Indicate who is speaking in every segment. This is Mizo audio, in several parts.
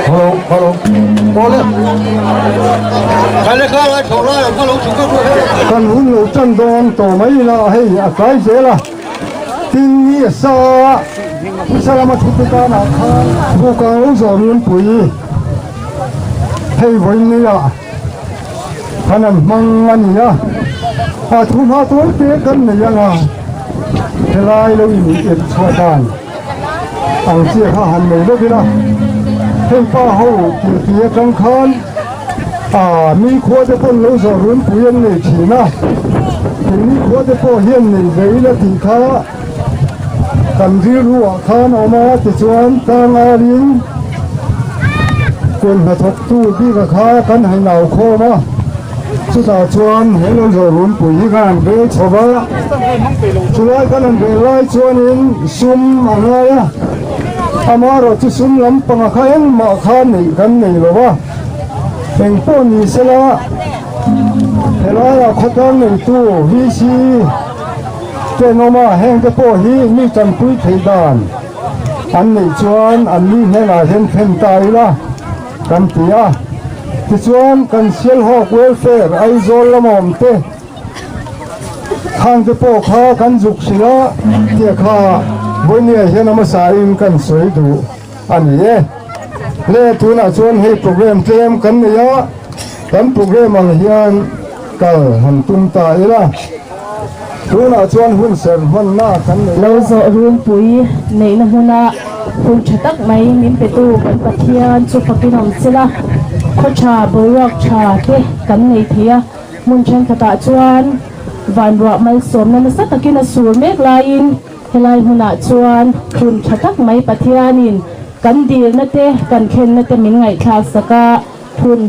Speaker 1: Hello, hello. Awle. Kan hun lo tan dawn tawh mai ila hei a tlai zel a. Tin ni a sa a, phusa lama thu te tanah khan bukang lo zawh runpui hei vawiin nia khan an hmang a ni a. A thu hma tawi te kan nei ang a, helai lo in ep chhuah dan ang chiah kha han nei lawk ila, hei pa ho tirti atang khan A mi khua te pawn lo zawh runpui an nei thin a, keini khua te pawh hian nei ve ila tih kha kan rilru ah khan a awm a, tichuan tlang arin kut hnathawktu bika kha kan han au khawm a, chutah chuan he lo zawh runpui hi kan han rel chho va, chulai kan han rel lai chuanin sum a ngai a, amaherawhchu sum lampanga kha engmah kha neih kan nei lo va. Eng pawh ni sela helaiah khawtlang neitu VC te an awm a, hengte pawh hi mi tanpui theih dan an neih chuan an mi hnenah hian thlen ta ila kan ti a. Tichuan kan Sialhawk Welfare Aizawl lama awm te khangte pawh kha kan zuk hrilh a, tia kha vawinia hian a hmasain kan sawi duh a ni e. Le tunah chuan hei program tlem kan nei a, kan program ang hian kal han tum ta ila, tunah chuan hun ser hmanna kan nei a.
Speaker 2: Lo zawh runpui neihna hmuna hun tha tak mai min petu kan Pathian chu fakin awm sela, khaw tha boruak tha te kan nei thei a, hmun thenkhatah chuan vanruah malsawmna nasa takin a sur mek laiin, Helai hmunah chuan hun tha tak mai Pathianin kan dilna te, kan thlenna te min ngaihthlak sak a, hun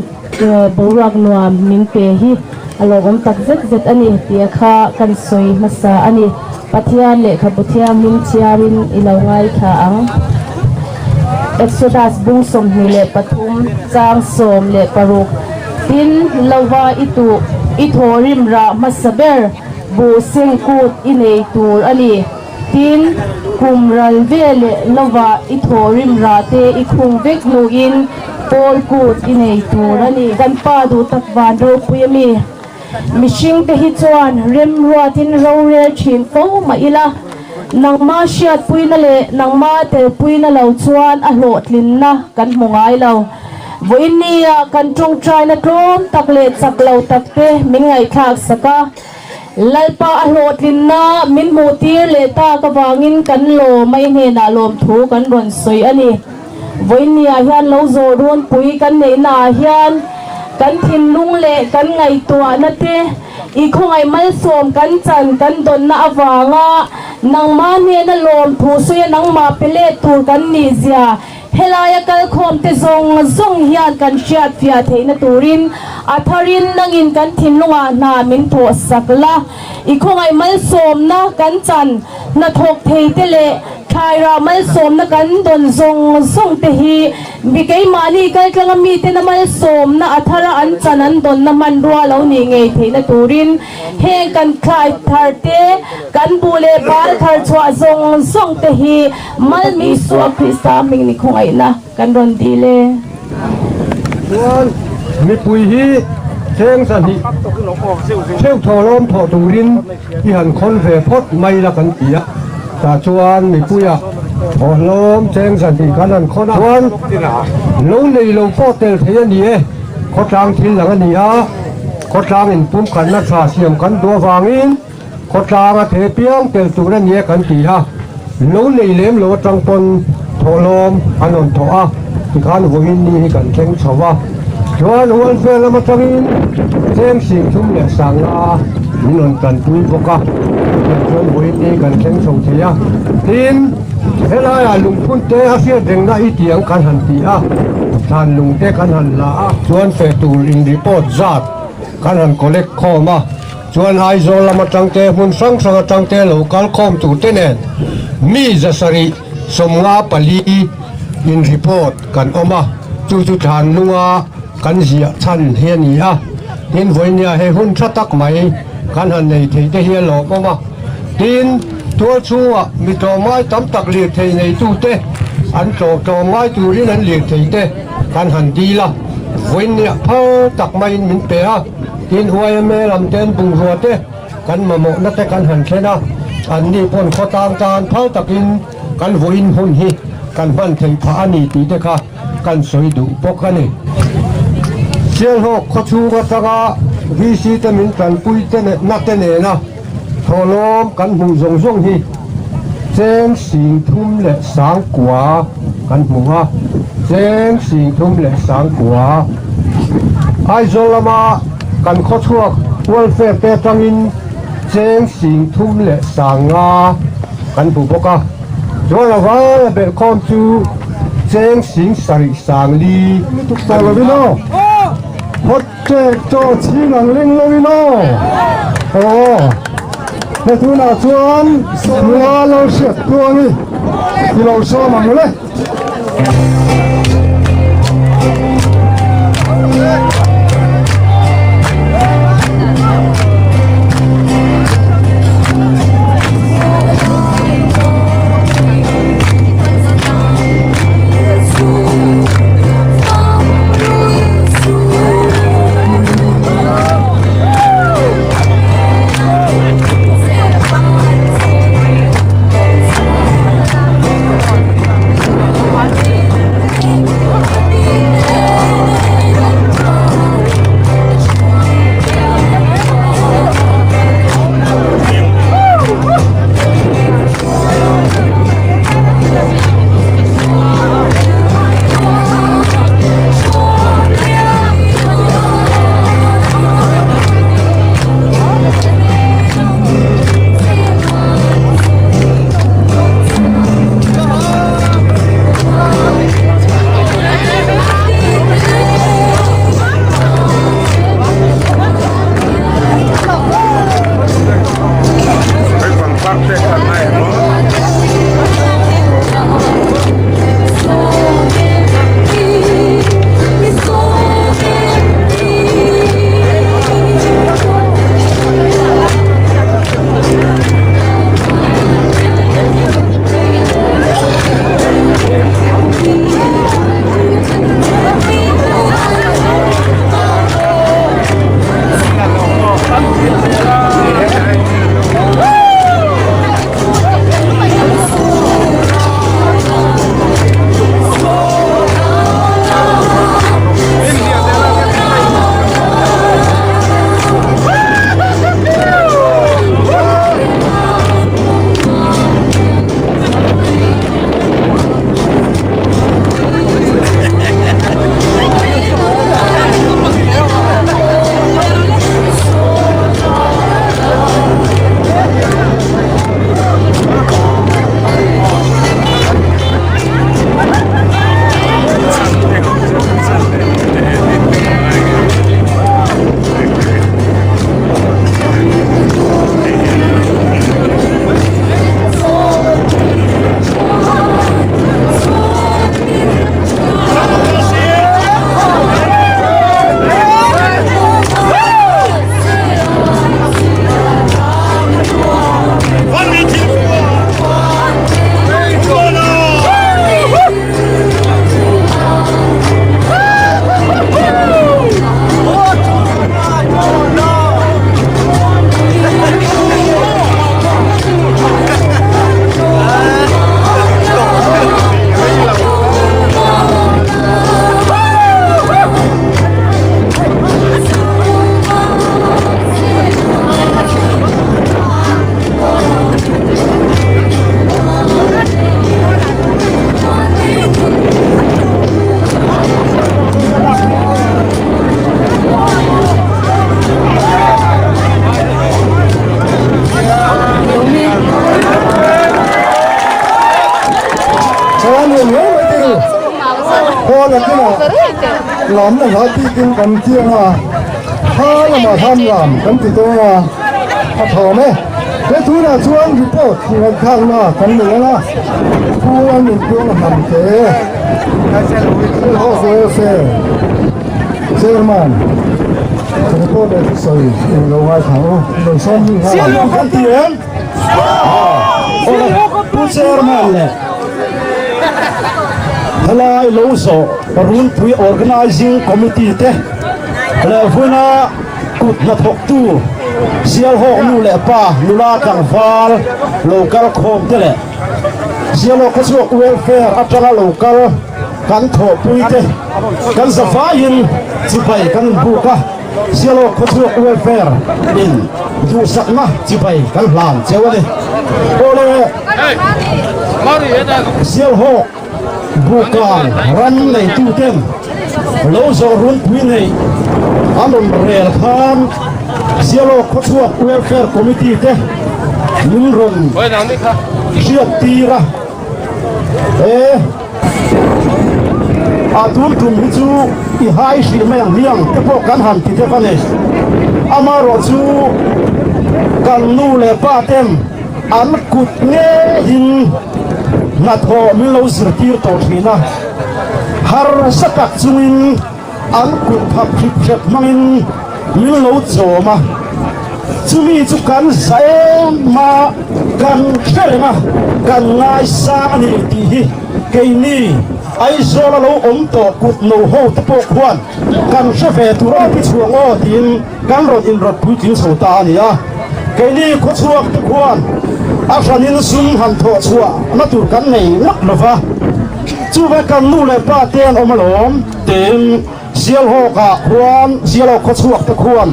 Speaker 2: boruak nuam min pe hi a lawmawm tak zet zet a ni tih kha kan sawi hmasa a ni. Pathian lehkhabu thianghlim chhiarin i lo ngaithla ang. Exodus bung 23 chang 16 Tin, lova i tuh i thawhrim rah hmasa ber. Buh seng kut i nei tur a ni. Tin, kum ral ve leh lovah i thawhrim rah te i khung vek hnuin pawl kut i nei tur a ni. Kan pa duh tak van ropui a mi. Mihring te hi chuan remruatin rorel thin fo mah ila, nangma hriatpuina leh nangma telpuina lo chuan a hlawhtlinna kan hmu ngai lo. Vawiinnia kan tawngtaina tlawm tak leh chak lo tak te min ngaihthlak sak a, Lalpa a hlawhtlinna min hmuh tir leh tak avangin kan lawm a, i hnenah lawmthu kan rawn sawi a ni. Vawiinnia hian lo zawh runpui kan neihna ah hian kan thinlung leh kan ngaihtuahna te i khawngaih malsawm kan chan kan dawnna avanga nangmah hnena lawmthu sawi a nangmah pe let tur kan nih zia Helaia kalkhawmte zawng zawng hian kan hriatfiah theihna turin a tharin nangin kan thinlungah hna min thawh sak la. I khawngaih malsawmna kan chan hnathawk theite leh thlairah malsawmna kan dawn zawng zawng te hi mi keimahni kaltlanga mitena malsawmna a thara an chan an dawnna hmanrua lo nih ngei theihna turin heng kan thlai thar te, kan buh leh bal thar chhuah zawng zawng te hi Malmi Isua Krista hming ni khawngaihna kan rawn dil e.
Speaker 1: Chuan mipui hi cheng zahnih theuh thaw lawm thawh turin i han khawn ve phawt mai la kan ti a, tah chuan mipuia thaw hlawm cheng zahnih kan han khawn a, chuan lo nei lo pawh tel thei a ni e, khawtlang thil lang a ni a, khawtlang inpumkhatna tha siam kan duh avangin. Khawtlang a the piang tel tur a nia kan ti a, lo nei lem lo atang pawn thawhlawm an rawn thawh a, tikhan vawiin ni hi kan thleng chho a. Chuan welfare lam atangin cheng sing thum leh sanga min rawn tanpui bawk a, chutiang chuan vawiin ni kan thleng chho thei a. Tin, helaiah lungphun te a hriat rengna i tiang kan han ti a, thlan lung te kan han la a, chuan feh tur in report zat kan han collect khawm a. Chuan Aizawl lam atang te, hmun hrang hrang atang te lo kal khawm tur te nen mi zasarih 54 in report kan awm a, chu chu thlanlunga kan ziah chhan hi a ni a. Tin, vawinia hei hun tha tak mai kan han nei thei te hi a lawmawm a. Tin, tual chhungah mi tlawmngai tam tak lirthei neitute. an tlawh tlawm ngai turin an lirthei te kan han dil a, vawiinniah phal tak maiin min pe a, tin yma lam ten bungrua te kan mamawhna te kan han thlen a, anni pawn khawtlang tan phal takin kan vawiin hun hi kan hman theih phah a ni tih te kha kan sawi duh bawk a ni. Sialhawk khawchhung atanga VC te min tanpui te na te nena thawhlawm kan hmuh zawng zawng hi cheng 39,000 kan hmu a, cheng 39,000. Aizawl lama kan khawchhuak welfare te atangin cheng 35,000 kan hmu bawk a. Chuan a val a belhkhawm chu cheng 74,000
Speaker 3: Lutuk tawh lovin aw. Hot cake chaw chhing ang ling lovin aw. Aw. He tunah chuan nula lo hriat tluang i ti lo sawm ang le. Lamna hla bikin kan chiang a, thla lamah hlam lam kan ti dawn a, a thawm e. He tunah chuan report ngaihthlakna kan nei ang a, Pu an inpuang a hnam te, Ho Welfare Chairman report leh thusawi eng lo ngaithla u, lo sawm zui nghal ang. Kan ti em? Pu Chairman leh.
Speaker 4: Helai lo zawh Runpui Organising Committee te leh vuna kut hnathawktu Sialhawk nu leh pa nula tlangval lo kal khawm te leh Sialhawk khawchhuak Welfare atanga lo kal kan thawhpui te kan zavaiin chibai kan inbuk a, Sialhawk khawchhuak Welfare in duhsakna chibai kan hlan cheu a ni. Awle Sialhawk Buhkang ram neituten lo zawh runpui neih an rawn rel khan Sialhawk khawchhuak Welfare Committee te min rawn hriattir a. E, a tun tum hi chu i hai hrih mai ang hmiang te pawh kan han ti deuh a ni. Amaherawh chu kan nu leh pa ten an kut ngeiin hnathawh min lo zirtir tawh thin a, harsa tak chungin an kut phap hrip hrep hmangin min lo chawm a, chumi chu kan za em a, kan hre reng a, kan ngaisang a ni tih hi keini Aizawla lo awm tawh kut no ho te pawh khuan kan hre ve tur a ti chhuang aw tiin kan rawn inrawt puitling chho ta a ni a, keini khawchhuak te khuan a hranin sum han thawh chhuah na tur kan nei ngawt lo va, chuvang kan nu leh pa te an awm alawm. Tin, Sialhawkah khuan, Sialhawk khawchhuak te khuan,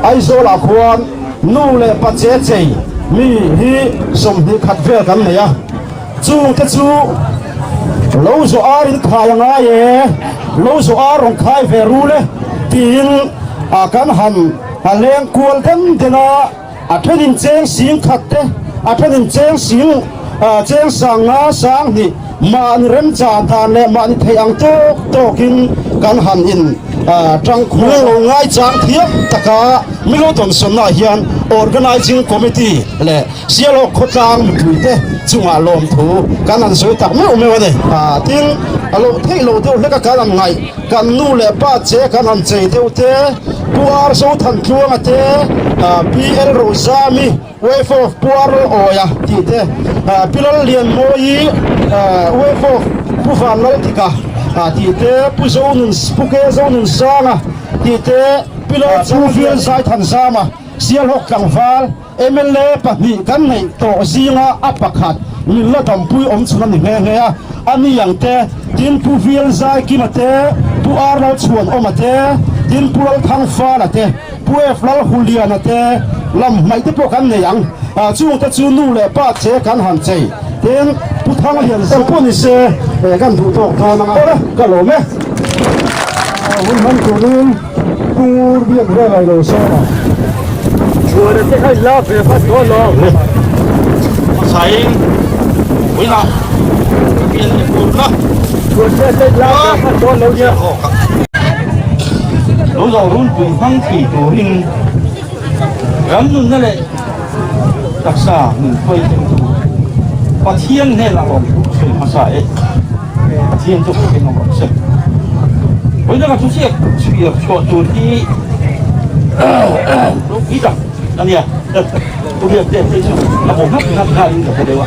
Speaker 4: Aizawlah khuan nu leh pa che chei mi hi 20 khat vel kan nei a, chung te chu lo zawh ar in khai a ngai e, lo zawh ar rawn khai ve rul e tiin a kan han a leng kual den den a, a thenin cheng sing khat te, a thenin cheng sing cheng sang nga sang hnih mahni remchan dan leh mahni theih ang tawk tawkin kan han in tang khur lo ngaichang thiam taka Milo Thomson-ah hian Organising Committee leh Sialhawk khawtlang mipuite chungah lawmthu kan han sawi tak meuh meuh a ni. Tin, a loh theih loh deuh hleka kan han ngaih, kan nu leh pa che kan han chei deuh te, Pu Ar Zothantluanga te, PL Rozami, Wife of Pu Ar Awia tih te, Pi Lallianmawii, Wife of Pu Vanlaldika tih te, Pu Zonun, Pu Ke Zonunsanga tih te, Pi Lalchang Pu Zaithanzama, Sialhawk tlangval, Mla pahnih kan neih tawh zinga a pakhat min la dampui awm chhun a ni nghe nghe a, a ni ang te, tin Pu Vil Zaikima te, Pu Ar Lalchhuanawma te, tin Pu Lalthangfala te, Pu F Lalhuliana te lam hmaih te pawh kan nei ang. Chung te chu nu leh pa che kan han chei, tin Pu Thanglian Zau pawh ni se kan duh tawk dawn ang a, ka lawm e.
Speaker 3: Hun hmang turin Pu Biak vel ai lo sawm a.
Speaker 5: Chuan te kha la ve vat dawn lo.
Speaker 6: Hmasain puina pian leh purna.
Speaker 5: Chuan te te la ve vat dawn lo nia.
Speaker 6: Lo zo runpui hmang thei turin ram nunna leh taksa nun hruai theitu Pathian hnenah lawmthu sawi hmasa e. Pathian chu ka ring awm se. Vawiin chu chiah chhiar chhuah tur hi ropui tak a nia. Pu Biak te phei chu a bo nghat nghat nghalin ka hre deuh a.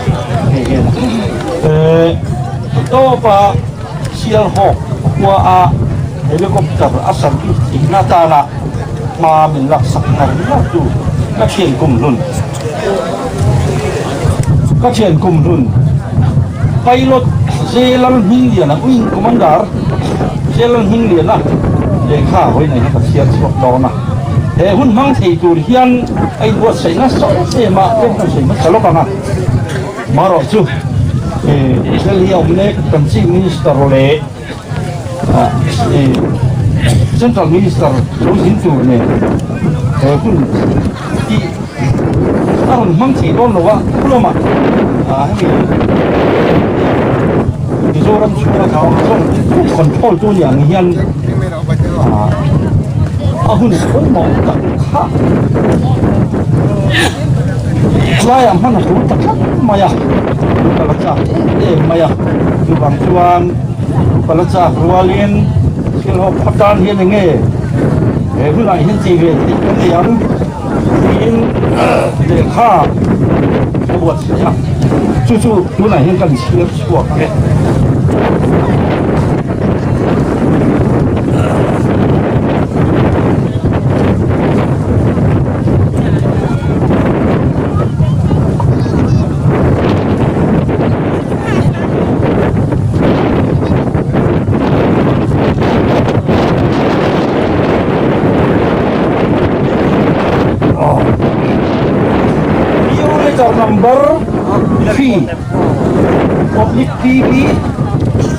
Speaker 6: Hei hian a. Tawpa Sialhawk khua a helicopter a service thihna atana hma min laksak ngar ngar tu ka thian kumhlun. Ka thian kumhlun Pilot Zelal Hmingliana Wing Commander Zelal Hmingliana lehkha hawi nei kha ka chhiar chhuak dawn a. He hun hmang thei tur hian a inbuatsaih nasa em a, tlem kan sawi hmasa lawk ang a. Marawh chu Delhi a awm mek kan Chief Minister leh Central Minister lo zin tur nen he hun hi a rawn hmang thei dawn lo a, thu lamah hemi Mizoram chhunga zawng zawng control tu ni ang hian a hun pawimawh tak kha tlaiah hman a tul ta tlat mai a, kal a chak em em mai a, chuvang chuan. Pala chak rualin thil hawk khaw tan hian eng nge he hunah hian tih ve theih kan nei ang tiin lehkha ka buatsaih a, chu chu tunah hian kan chhiar chhuak ang e. Oblique PB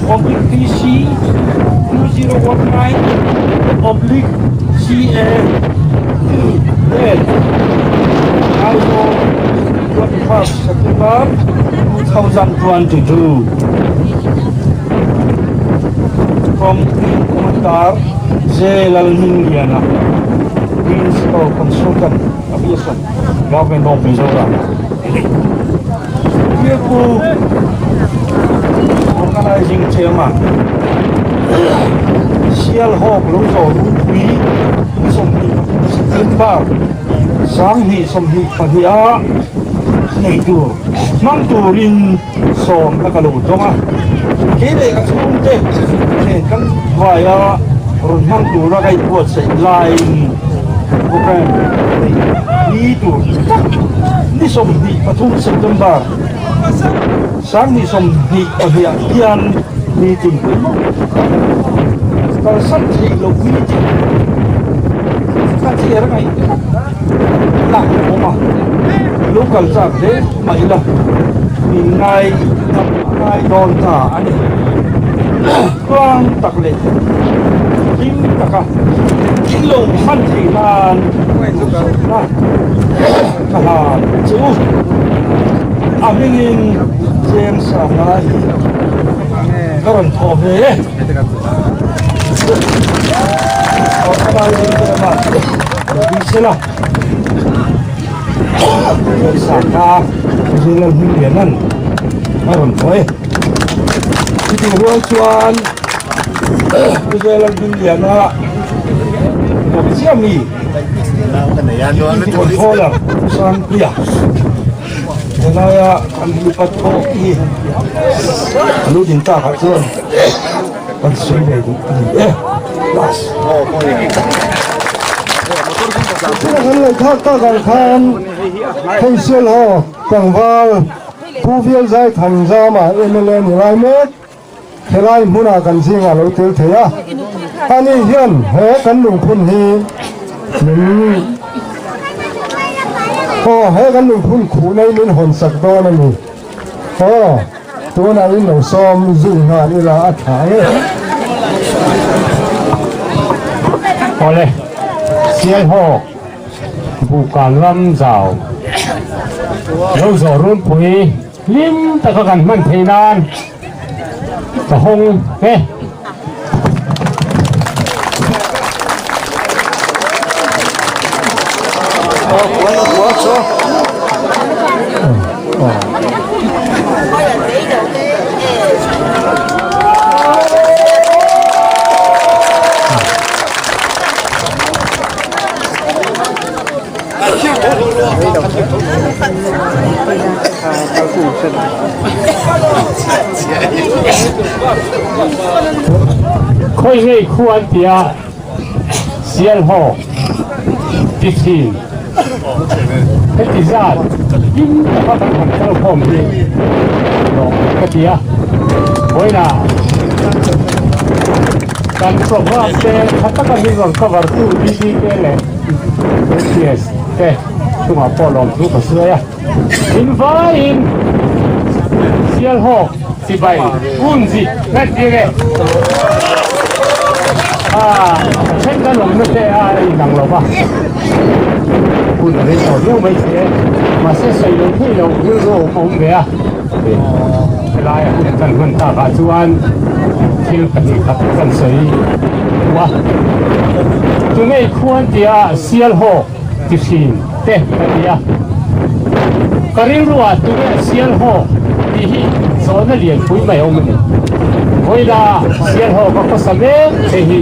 Speaker 6: Oblique PC 2019 Oblique CA Date Aizawl 21st September 2022 From Wing Commander J. Lalhmingliana Principal Consultant Aviation Government of Mizoram Biaku Organizing Chairman Sialhawk lo zawh runpui 20 September 2022 a nei tur hmang turin sawm ka lo dawng a, kei leh ka chhungte nen kan vai a, rawn hmang tura ka inbuatsaih laiin program neih ni tur tak ni 23 September 2022 ah hian meeting pawimawh tak kalsan theih loh meeting ka chair a ngaih tlat lak a awm a, lo kal chak hle mah ila min ngai dam a ngai dawn ta a ni. Tluang tak leh hlim taka in lo hman theih nan duhsakna ka hlan che u. A hmingin James Sanga hi ka rawn thawh ve e. Sanga Lalhming Lianan a rawn thawh e. Chutih rual chuan Pu Lalhming Liana hnawk chiah mi Deputy Controller Pu Sangpuia helaia kan lupat pawh hi a lu din takah chuan kan sawi ve duh a ni e. Last.
Speaker 3: Thil kan lo thlak tak ang khan hei Sialhaw tlangval Pu Vialzai Thanzama mla ni lai mek helai hmunah kan zingah lo tel thei a. Ani hian he kan lungphun hi min aw he kan lungphun khuh nei min hawn sak dawn a ni. Aw, tunah in lo sawm zui nghal ila a tha ang e.
Speaker 5: Awle, Sialhawk Buhkan ram zau lo zawh runpui hlim taka kan hman theih nan ka hawng e. Khawi ngei khu an ti a, Sialhaw ti thin. Heti zat hlim taka kan han kal khawm hi lawm ka ti a. Vawiinah kan program te tha taka min rawn cover tu DDK leh NTS te chungah pawh lawmthu ka sawi a. In vaiin Sialhawk chibai kunzi hmet tir e. A then kan awmna te a inang lo va, hun a rei tawh viau mai thei e. Mahse sawi lo thei lo rilru a awm ve a. Helaia hun kan hman takah chuan thil pahnih khat kan sawi duh a. Tunei khuan tia Sialhawk ti hrin te ka ti a, ka rilruah tunge Sialhawk tih hi zawhna lianpui mai a awm a ni. Vawiina Sialhawk a khawsa mek te hi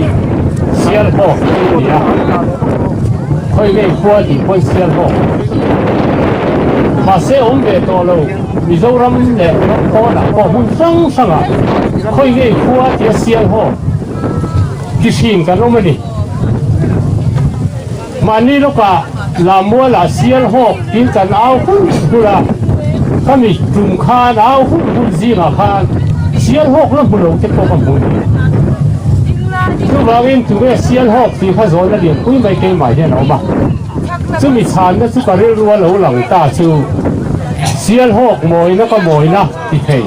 Speaker 5: Sialhawk tih a ni a, khawi ngei khua tih pawn Sialhawk mahse awm ve tawh lo Mizoram leh ram pawnah pawh hmun hrang hrangah khawi ngei khua tia Sialhawk ti hrin kan awm a ni. Mahni lawkah Lamualah Sialhawk tiin kan au hul hul a, ka mi tum khan au hul hul zingah khan Sialhawk la hmu lo te pawh ka hmu ni. Chuvangin tunge Sialhawk tih kha zawhna lianpui mai keimah hian a awm a, chumi chhanna chu ka rilru a lo lang ta chu. Sialhawk mawina ka mawina ti thei,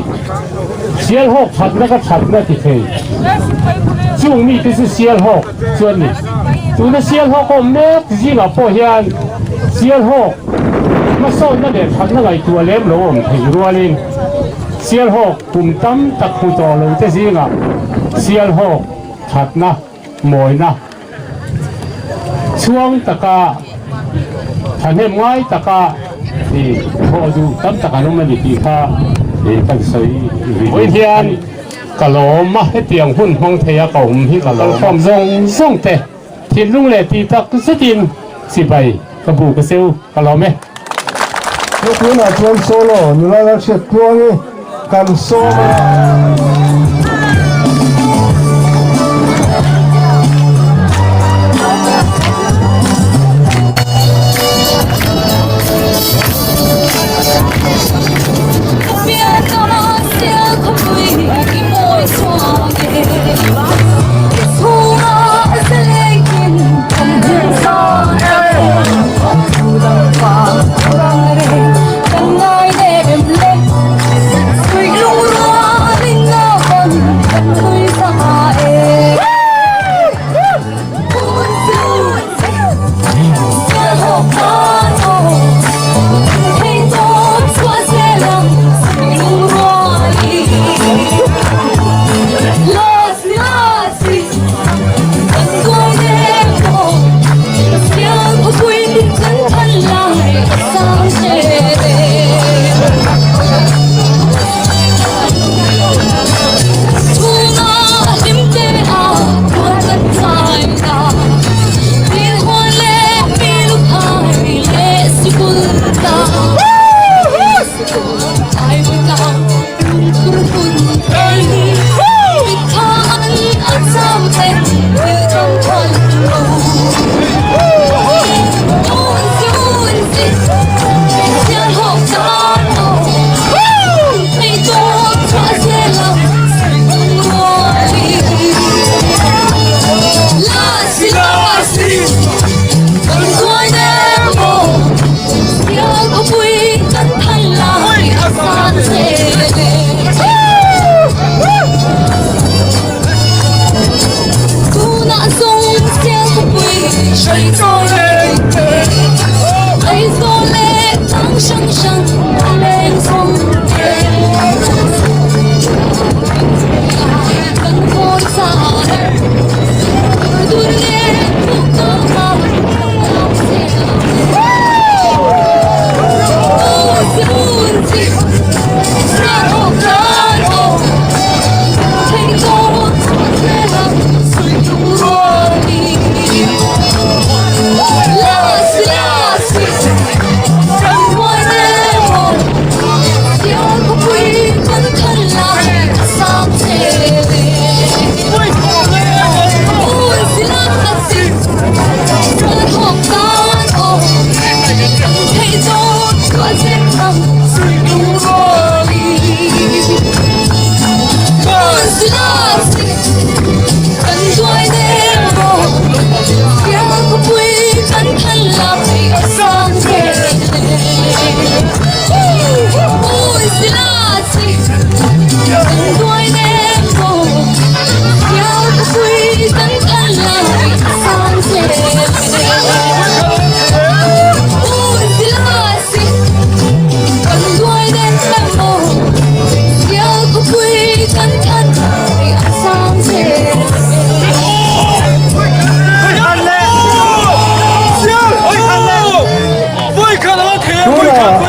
Speaker 5: Sialhawk thatna ka thatna ti thei. Chung mite chu Sialhawk chu an ni. Tuna Sialhawk awm mek zingah pawh hian Sialhawk hmasawnna leh thatna ngaihtuah lem lo awm theih rualin Sialhawk kum tam tak hmu tawh lo te zingah Sialhawk thatna mawina Chhuang taka, thahnem ngai taka i thawh duh tam tak an awm a ni tih kha kan sawi rih duh hian ka lawm a, hetiang hun hmang thei a ka awm hi ka lawm a. Kalkhawm zawng zawng te thinlung leh tih tak zetin chibai ka bu ka seu ka lawm e.
Speaker 3: He tunah chuan solo nula Lalhriat Tluangi kan sawm a.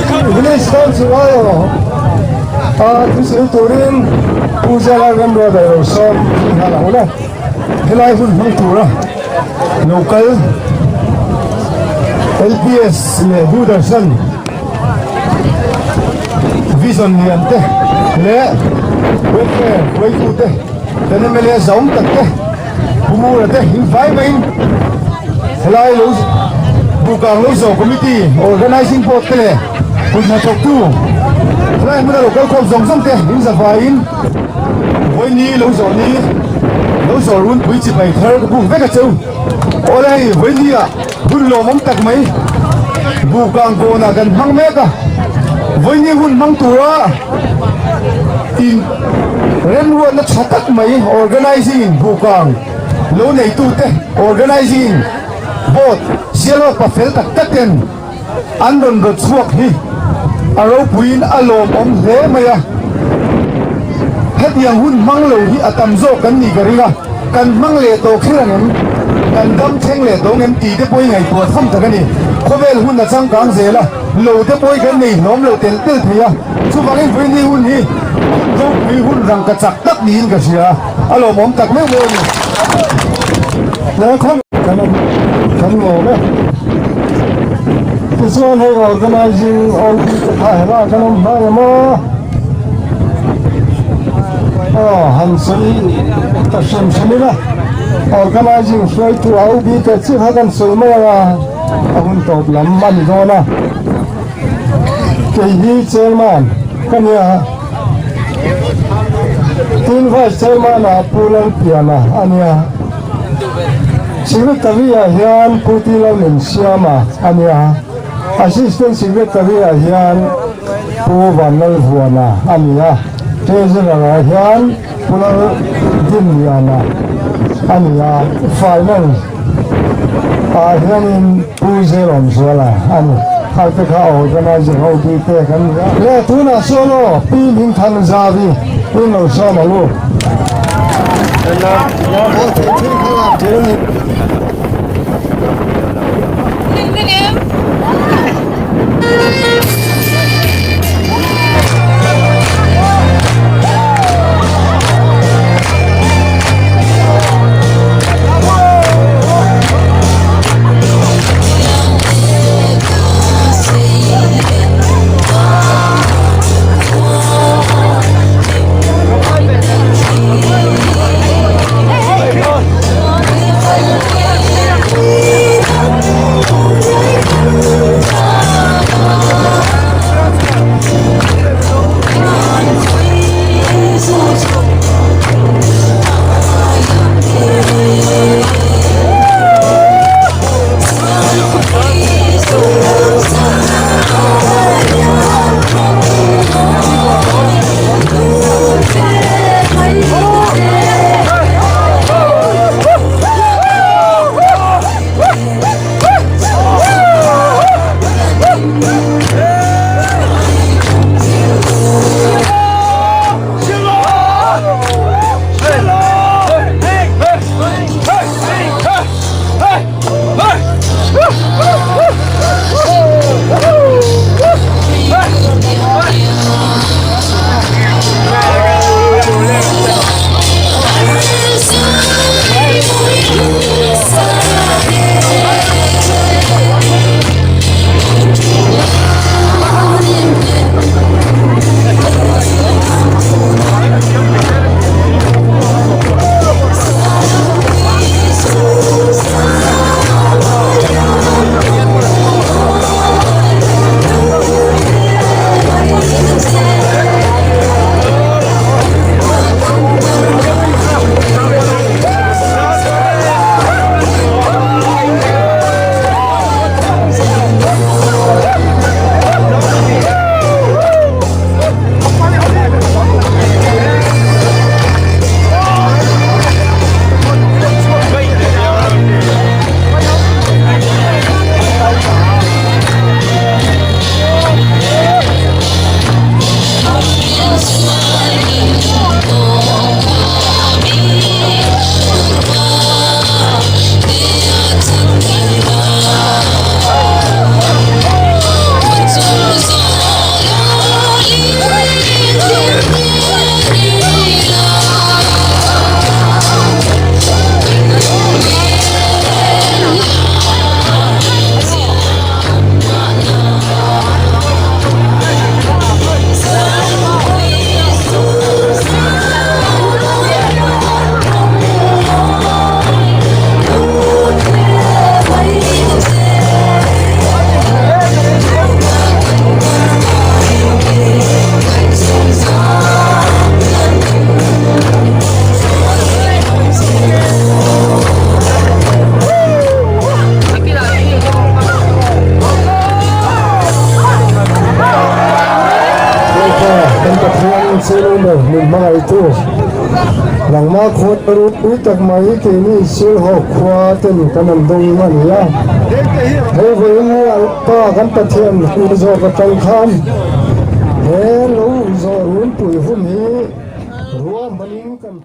Speaker 3: Tuna Village Council aiawh a thusawi turin Pu Zela Remruata ilo sawm nghal ang le. Helai hun hmang tura local LPS leh Doordarshan Vision lian te leh Welfare hruaitute kan mla zawng tak te Pu Mura te in fai maiin helai lo Bukang lo zawh committee organizing board te leh kut hnathawktu helai hmuna lo kalkhawm zawng zawng te in zavaiin Vawiini lo zawh ni lo zawh runpui chibai thar ka buk vek a cheu. Awle hei vawiini ah hun lawmawm tak mai Bukang kawnah kan hmang mek a. Vawiini hun hmang tura in remruatna tha tak mai organizing in buhkang lo neitute organizing board sialawk pa fel tak tak ten an rawn rawt chhuak hi a ropuiin a lawmawm hle mai a. Hetiang hun hmang lo hi a tam zawk kan nih ka ring a, kan hmang leh tawh kher ang em? Kan dam thleng leh tawh ang em tih te pawh i ngaihtuah tham tak a ni. Khawvel hun a changkang zel a, lo te pawh i kan nei hlawm lo telh telh thei a, chuvangin vawiini hun hi hun ropui hun rangka chak tak niin ka hria, a lawmawm tak meuh meuh a ni. Kan lawm e. Tichuan hei organizing OB te kha helai kan awm hnai em aw? Aw han sawi ta hrim hrim ila organizing hruaitu a OB te chiah kha kan sawi mai ang a, a hun tawp lam a ni dawn a. Kei hi chairman ka nia. Tin vice chairman ah Pu Lalpiana a nia. Secretary ah hian Pu Ti Lalnunsiama a nia. Assistant Secretary ah hian Pu Vanlalvuana a ni a. Treasurer ah hian Pu Laldinliana a ni a. Finance ah hianin Pu Zelawmzuala a ni. Khalte kha organizing ho bik te kan ni a. Le tunah sawn aw Pi Hmingthanzavi in lo sawm ang u. Chungnung min hmangaihtu nangmah khuat ropui tak mai keini Silhawk khua ten kan an dawng a ni a. Hei vawiin hi Pa kan Pathian hnu zawk atang khan he lo zawh runpui hun hi ruahmanin kan.